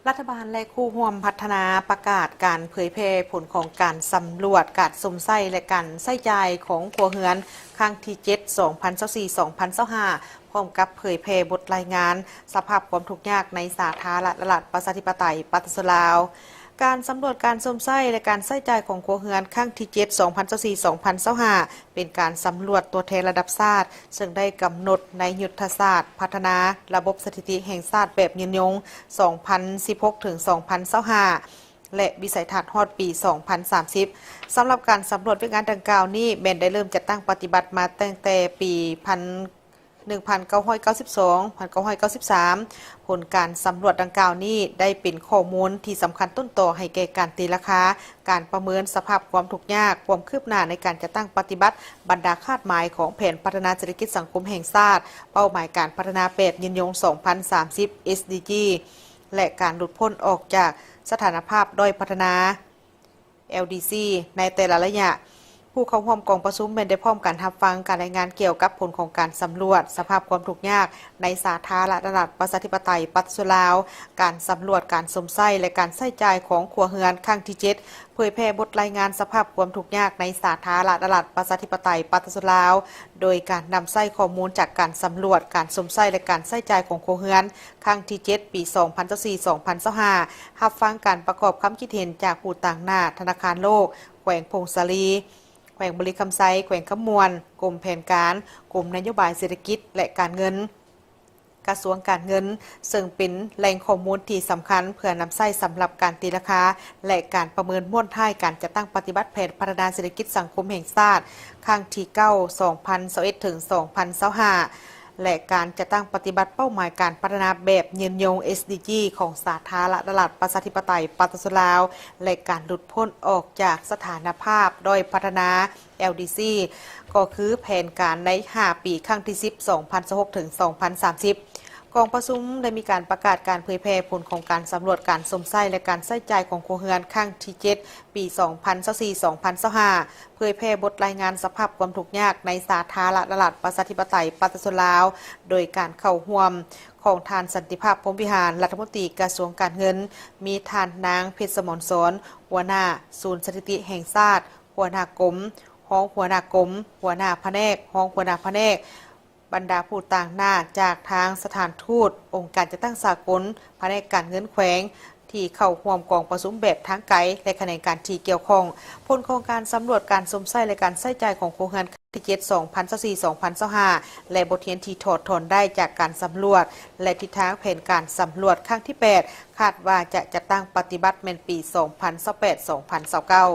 ລັດຖະບານ ແລະ ຄູ່ຮ່ວມພັດທະນາ ປະກາດການເຜີຍແຜ່ຜົນຂອງການສຳຫຼວດການຊົມໃຊ້ ແລະ ການໃຊ້ຈ່າຍຂອງຄົວເຮືອນ ຄັ້ງທີເຈັດ ສອງພັນຊາວສີ່ ສອງພັນຊາວຫ້າ ພ້ອມກັບເຜີຍແຜ່ບົດລາຍງານສະພາບຄວາມທຸກຍາກໃນສາທາລະນະລັດ ປະຊາທິປະໄຕ ປະຊາຊົນລາວ. ການສຳຫຼວດການຊົມໃຊ້ ແລະ ການໃຊ້ຈ່າຍຂອງຄົວເຮືອນ ຄັ້ງທີເຈັດ ສອງພັນຊາວສີ່ ສອງພັນຊາວຫ້າ ເປັນການສຳຫຼວດຕົວແທນລະດັບຊາດ ເຊິ່ງໄດ້ກຳນົດໃນຍຸດທະສາດພັດທະນາລະບົບສະຖິຕິແຫ່ງຊາດແບບຍືນຍົງ ສອງພັນສິບຫົກ ເຖິງ ສອງພັນຊາວຫ້າ ແລະ ວິໄສທັດຮອດປີ ສອງພັນສາມສິບ. ສຳລັບການສຳຫຼວດວຽກງານດັ່ງກ່າວນີ້ ແມ່ນໄດ້ເລີ່ມຈັດຕັ້ງປະຕິບັດມາຕັ້ງແຕ່ປີ ໜຶ່ງພັນເກົ້າຮ້ອຍເກົ້າສິບສອງ ພັນເກົ້າຮ້ອຍເກົ້າສິບສາມ. ຜົນການສຳຫຼວດດັ່ງກ່າວນີ້ ໄດ້ເປັນຂໍ້ມູນທີ່ສຳຄັນຕົ້ນຕໍໃຫ້ແກ່ການຕີລາຄາ, ການປະເມີນສະພາບຄວາມທຸກຍາກ, ຄວາມຄືບໜ້າໃນການຈັດຕັ້ງປະຕິບັດບັນດາຄາດໝາຍຂອງແຜນພັດທະນາເສດຖະກິດສັງຄົມແຫ່ງຊາດ, ເປົ້າໝາຍການພັດທະນາແບບຍືນຍົງ ສອງພັນສາມສິບ ເອສດີຈີ ແລະ ການຫຼຸດພົ້ນອອກຈາກສະຖານະພາບດ້ອຍພັດທະນາ ແອລດີຊີ ໃນແຕ່ລະໄລຍະ. ຜູ້ເຂົ້າຮ່ວມກອງປະຊຸມແມ່ນໄດ້ພ້ອມກັນຮັບຟັງການລາຍງານກ່ຽວກັບຜົນຂອງການສຳຫຼວດສະພາບຄວາມທຸກຍາກໃນສາທາລະນະລັດ ປະຊາທິປະໄຕ ປະຊາຊົນລາວ, ການສຳຫຼວດການຊົມໃຊ້ ແລະ ການໃຊ້ຈ່າຍຂອງຄົວເຮືອນ ຄັ້ງທີເຈັດ ເຜີຍແຜ່ບົດລາຍງານສະພາບຄວາມທຸກຍາກໃນສາທາລະນະລັດ ປະຊາທິປະໄຕ ປະຊາຊົນລາວ, ໂດຍການນຳໃຊ້ຂໍ້ມູນຈາກການສຳຫຼວດການຊົມໃຊ້ ແລະ ການໃຊ້ຈ່າຍຂອງຄົວເຮືອນ ຄັ້ງທີເຈັດ ປີ ສອງພັນຊາວສີ່ ສອງພັນຊາວຫ້າ ຮັບຟັງການປະກອບຄຳຄິດເຫັນຈາກຜູ້ຕາງໜ້າທະນາຄານໂລກ, ແຂວງຜົ້ງສາລີ, ແຂວງບໍລິຄຳໄຊ, ແຂວງຄຳມ່ວນ, ກົມແຜນການ, ກົມນະໂຍບາຍເສດຖະກິດ ແລະ ການເງິນ, ກະຊວງການເງິນ, ເຊິ່ງເປັນແຫຼ່ງຂໍ້ມູນທີ່ສຳຄັນເພື່ອນຳໃຊ້ສຳລັບການຕີລາຄາ ແລະ ການປະເມີນມ້ວນທ້າຍການຈັດຕັ້ງປະຕິບັດແຜນພັດທະນາເສດຖະກິດສັງຄົມແຫ່ງຊາດ ຄັ້ງທີເກົ້າ ສອງພັນຊາວເອັດ ເຖິງ ສອງພັນຊາວຫ້າ ແລະ ການຈັດຕັ້ງປະຕິບັດເປົ້າໝາຍການພັດທະນາແບບຍືນຍົງ ເອສດີຈີ ຂອງສາທາລະນະລັດ ປະຊາທິປະໄຕ ປະຊາຊົນລາວ ແລະ ການຫຼຸດພົ້ນອອກຈາກສະຖານະພາບດ້ອຍພັດທະນາ ແອລດີຊີ ກໍຄືແຜນການໃນຫ້າປີ ຄັ້ງທີສິບ ສອງພັນຊາວຫົກ ເຖິງ ສອງພັນສາມສິບ. ກອງປະຊຸມໄດ້ມີການປະກາດການເຜີຍແຜ່ຜົນຂອງການສຳຫຼວດການຊົມໃຊ້ ແລະ ການໃຊ້ຈ່າຍຂອງຄົວເຮືອນ ຄັ້ງທີເຈັດ ປີ ສອງພັນຊາວສີ່ ສອງພັນຊາວຫ້າ ເຜີຍແຜ່ບົດລາຍງານສະພາບຄວາມທຸກຍາກໃນສາທາລະນະລັດ ປະຊາທິປະໄຕ ປະຊາຊົນລາວ ໂດຍການເຂົ້າຮ່ວມຂອງທ່ານ ສັນຕິພາບ ພົມວິຫານ ລັດຖະມົນຕີກະຊວງການເງິນ, ມີທ່ານ ນາງ ເພັດສະໝອນສອນ ຫົວໜ້າສູນສະຖິຕິແຫ່ງຊາດ, ຫົວໜ້າກົມ, ຮອງຫົວໜ້າກົມ, ຫົວໜ້າພະແນກ, ຮອງຫົວໜ້າພະແນກ, ບັນດາຜູ້ຕາງໜ້າຈາກທາງສະຖານທູດ, ອົງການຈັດຕັ້ງສາກົນ, ພະແນກການເງິນແຂວງ ທີ່ເຂົ້າຮ່ວມກອງປະຊຸມແບບທາງໄກ ແລະ ຂະແໜງການທີ່ກ່ຽວຂ້ອງ. ຜົນຂອງການສຳຫຼວດການຊົມໃຊ້ ແລະ ການໃຊ້ຈ່າຍຂອງຄົວເຮືອນ ຄັ້ງທີເຈັດ ສອງພັນຊາວສີ່ ສອງພັນຊາວຫ້າ ແລະ ບົດຮຽນທີ່ຖອດຖອນໄດ້ຈາກການສຳຫຼວດ ແລະ ທິດທາງແຜນການສຳຫຼວດຄັ້ງທີແປດ ຄາດວ່າຈະຈັດຕັ້ງປະຕິບັດແມ່ນປີ ສອງພັນຊາວແປດ ສອງພັນຊາວເກົ້າ.